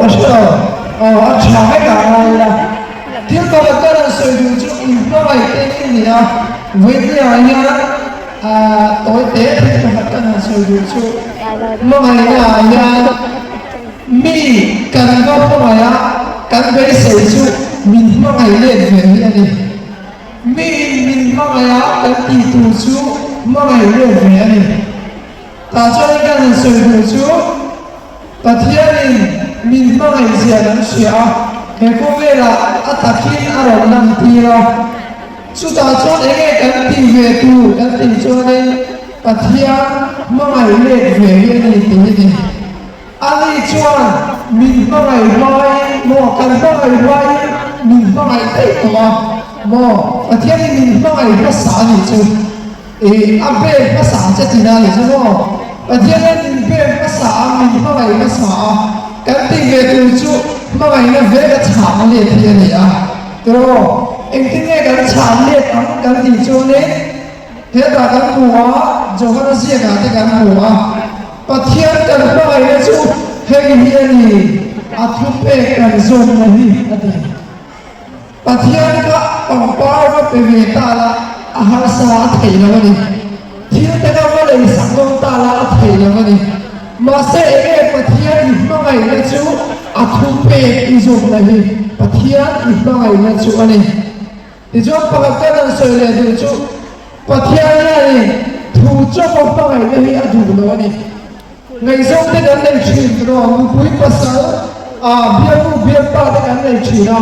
Ka hre lo. Aw, a tha vek ah ngai ila. Thil pakhat ka rawn sawi duh chu inhmangaih te in ni a, vawinia hian ah tawi te thil pakhat ka rawn sawi duh chu hmangaihna ah hian mi kan va hmangaih a, kan beisei chu min hmangaih let ve hi a ni. Mi in min hmangaih a kan tih tur chu hmangaih let ve a ni. Tah chuan kan han sawi duh chu Pathianin min hmangaih zia kan hria a, he khawvelah a takin a rawn lantir a. Chutah chuan enge kan tih ve tur kan tih chuanin Pathian hmangaih let ve hi a ni tih hi ni. Ani chuan min hmangaih hmain maw kan hmangaih hmain min hmangaih daih tawh a maw Pathianin min hmangaih hmasa a nih chu. Ih, a bel hmasa che tina a nih chu maw? Pathian hian min bel hmasa a, min hmangaih hmasa a, kan tih ve tur chu hmangaihna vek a chhang let hi a ni a. Tiraw, engtin nge kan chhan let ang kan tih chuanin hetah kan hmu a, Johana ziakah te kan hmu a, Pathian kan hmangaihna chu hei hi a ni, a thupek kan zawmna hi a ti. Pathian kha pangpar va pe ve ta la a harsa a theih lo a ni. Thil te kha va lei sak dawn ta la a theih lo a ni. Mahse enge Pathian i hmangaihna chu a thu pek i zawmna hi Pathian i hmangaihna chu a ni. Tichuan pakhat kan han sawi leh duh chu Pathian hianin thu chawpa hmangaihna hi a duh lo a ni. Ngaihzawng te kan nei thin tiraw, nupui pasal ah bialnu bialpa te kan nei thin a,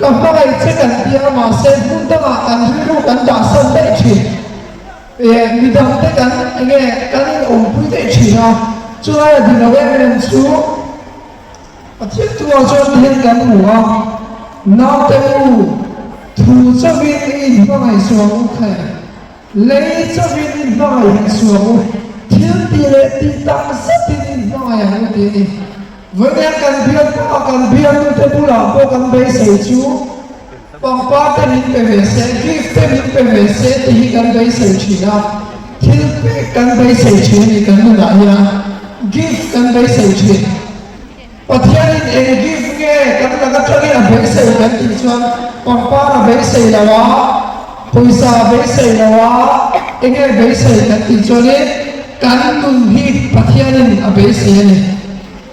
ka hmangaih che kan ti a mahse hmun dangah kan rilru kan dahsan daih thin, eh midang te kan enge kan in awmpui daih thin a, chulai a dilo em em chu Pathian thuah chuan tihian kan hmu a, naute u thu chauhin i inhmangaih suang u khai. Lei chauhin in hmangaih hek suak u, thil tih leh tih tak zetin in hmangaih ang u tih a ni. Vawiin kan bialpa, kan bialnute bulah pawh kan beisei chu pangpar te min pe ve se, gift te min pe ve se tih hi kan beisei thin a, thil pek kan beisei thin a ni kan nunah hian gift kan beisei thin. Pathianin eng gift nge kan lak atangin a beisei kan tih chuan pangpar a beisei lo a, pawisa a beisei lo a, enge beisei kan tih chuanin kan nun hi Pathianin a beisei a ni.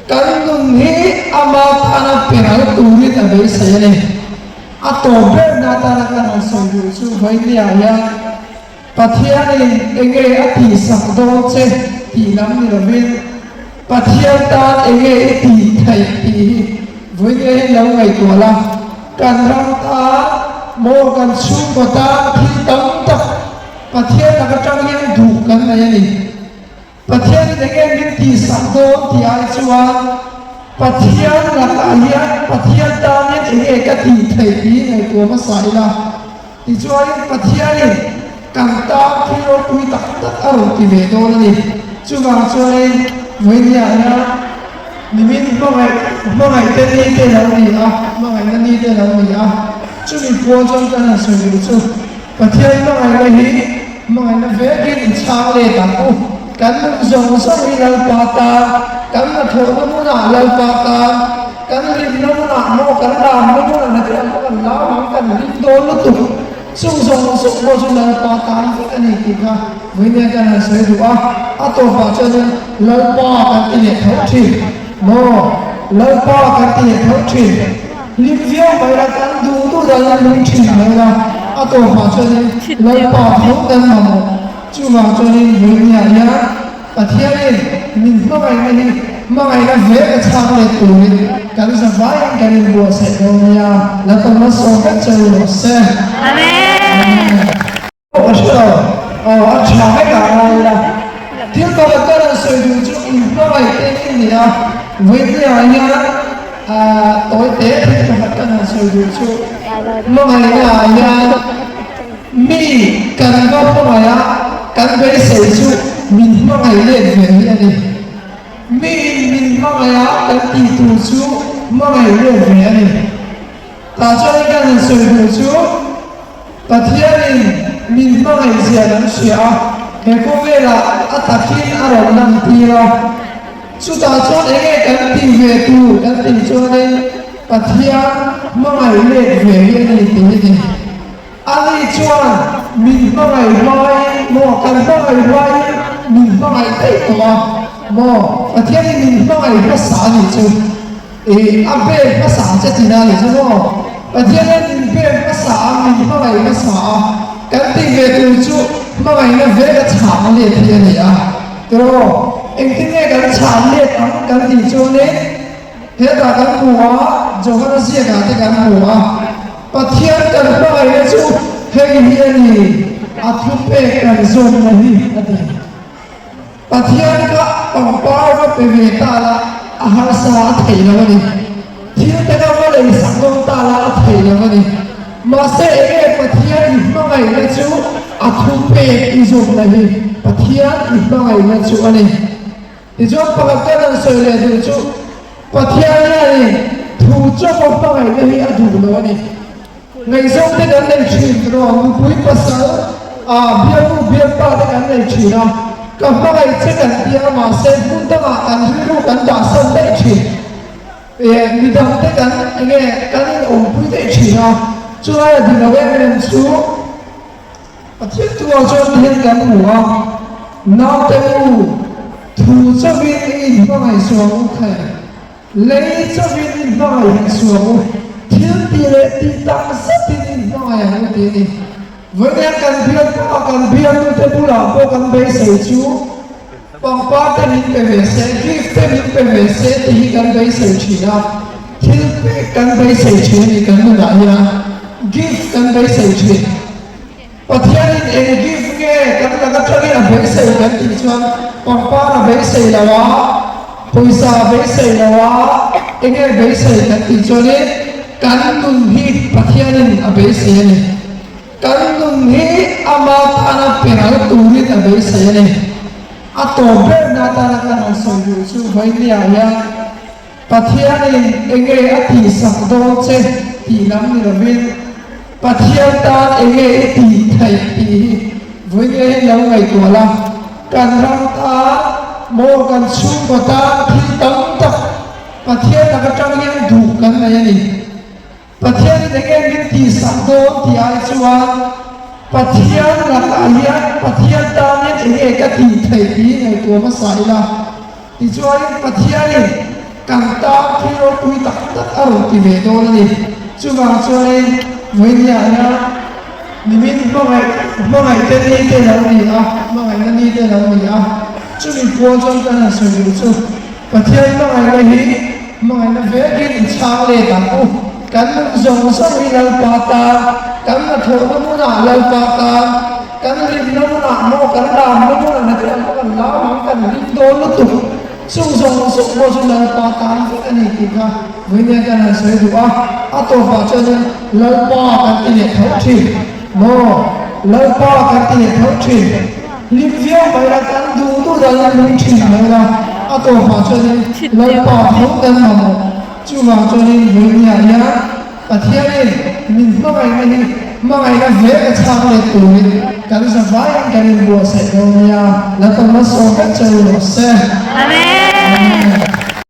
Kan nun hi ama tana peral turin a beisei a ni. A tawp berna atana kan han sawi duh chu vawinia hian Pathianin enge a tihsak dawn che tih lam ni lovin, Pathian tan enge i tih theih tih hi vawinia hian lo ngaihtuah la. Kan ram tan maw kan chhungkaw tan thil tam tak Pathian lak atang hian duh kan nei a ni. Pathianin enge min tihsak dawn tih ai chuan Pathian lakah hian Pathian tan hian enge ka tih theih tih ngaihtuah hmasa ila. Tichuanin Pathianin kan tan thil ropui tak tak a rawn ti ve dawn a ni. Chuvang chuanin vawinia hian nimin hmangaih hmangaihte ni te lo ni a, hmangaihna ni te lo ni a, chumi pual chuan kan han sawi duh chu Pathian hmangaihna hi hmangaihna vekin i chhang let ang u. Kan nun zawng zawng hi Lalpa tan, kan hnathawhna hmunah Lalpa tan, kan hlimna hmunah maw kan lamna hmunah hnathawh ang pawh kan lam ang, kan hlim dawn lutuk. Chung zawng zawng pawh chu Lalpa tan vek a ni tih kha vawiin kan han sawi duh a. A tawpah chuanin Lalpa kan ti leh tho thin maw? Lalpa kan ti leh tho thin. Hlim viau mai la, kan duh duh dan in lung thin mai la, a tawpah chuanin Lalpa tho kan mamawh. Chuvang chuanin vawinia hian Pathianin min hmangaihna hi hmangaihna vek a chhak let turin kan zavaiin kan inbuatsaih dawn nia, Lalpa malsawm vek che u rawh se. Amen. Ka hre lo, aw a tha vek ah ngai ila. Thil pakhat ka rawn sawi duh chu inhmangaih te in ni a, vawinia hian tawi te thil pakhat ka rawn sawi duh chu hmangaihna ah hian Mi kan va hmangaih a, kan beisei chu min hmangaih let ve hi a ni. Mi in min hmangaih a kan tih tur chu hmangaih let ve a ni. Tah chuanin kan han sawi duh chu Pathianin min hmangaih zia kan hria a, he khawvelah a takin a rawn lantir a. Chutah chuan enge kan tih ve tur kan tih chuanin Pathian hmangaih let ve hi a ni tih hi ni. Ani chuan min hmangaih hmain maw kan hmangaih hmain min hmangaih daih tawh a maw Pathianin min hmangaih hmasa a nih chu ih a bel hmasa che tina a nih chu maw Pathianin min bel hmasa a min hmangaih hmasa a kan tih ve tur chu hmangaihna vek a chhang let hi a ni a tiraw engtin nge kan chhang let ang kan tih chuanin Hetah kan hmu a, Johana ziakah te kan hmu a, Pathian kan hmangaihna chu hei hi a ni, a thupek kan zawmna hi a ti. Pathian kha pangpar va pe ve ta la, a harsa a thei lo a ni. Thil te kha va lei sak dawn ta la, a thei lo a ni. Mahse enge Pathian i hmangaihna chu a thupek i zawmna hi Pathian i hmangaihna chu a ni. Tichuan pakhat kan han sawi leh duh chu Pathian hianin thu chawpa hmangaihna hi a duh lo a ni. Ngaihzawng te kan nei thin tiraw, nupui pasal, ah bialnu bialpa te kan nei thin a, ka hmangaih che kan ti a mahse hmun dangah kan rilru kan dahsan daih thin. Eh midang te kan enge kan inawmpui daih thin a, chulai a dik lo em em chu, Pathian thuah chuan tihian kan hmu a, Naute u, thu chauhin i inhmangaih suang u khai, lei chauhin i inhmangaih hek suang u, thil tih leh tih tak zetin i inhmangaih ang u tih a ni. Vawiin kan bialpa, kan bialnute bulah pawh kan beisei chu pangpar te min pe ve se, gift te min pe ve se tih hi kan beisei thin a, thil pek kan beisei thin a ni kan nunah hian gift kan beisei thin. Pathianin eng gift nge kan lak atangin a beisei kan tih chuan pangpar a beisei lo a, pawisa a beisei lo a, enge beisei kan tih chuanin kan nun hi Pathianin a beisei a ni. Kan nun hi ama tana peral turin a beisei a ni. A tawp berna atana kan han sawi duh chu Vawinia hian Pathianin enge a tihsak dawn che tih lam ni lovin Pathian tan enge i tih theih tih hi vawinia hian lo ngaihtuah la. Kan ram tan maw kan chhungkaw tan thil tam tak Pathian lak atang hian duh kan nei a ni. Pathianin enge min tihsak dawn tih ai chuan Pathian lakah hian Pathian tan hian enge ka tih theih tih ngaihtuah hmasa ila. Tichuanin Pathianin kan tan thil ropui tak tak a rawn ti ve dawn a ni. Chuvang chuanin vawinia hian nimin hmangaih hmangaihte ni te lo ni a, hmangaihna ni te lo ni a. Chumi pual chuan kan han sawi duh chu Pathian hmangaihna hi hmangaihna vekin i chhang let ang u. Kan nun zawng zawng hi Lalpa tan, kan hnathawhna hmunah Lalpa tan, Kan rimna hmunah maw kan lamna hmunah na te ang kan lam ang kan rim dawn lutuk chung zawng zawng pawh chu Lalpa tan vek a ni tih kha vawiin kan han sawi duh a, a tawpah chuanin Lalpa kan ti leh tho thin maw Lalpa kan ti leh tho thin hlim viau mai la kan duh duh dan in lung thin mai la a tawpah chuanin Lalpa tho kan mamawh chuvang chuanin vawiin hian Pathianin min hmangaihna hi hmangaihna vek a chhak let turin kan zavaiin kan inbuatsaih dawn nia, la tawm a sawm vek che u rawh se. Amen.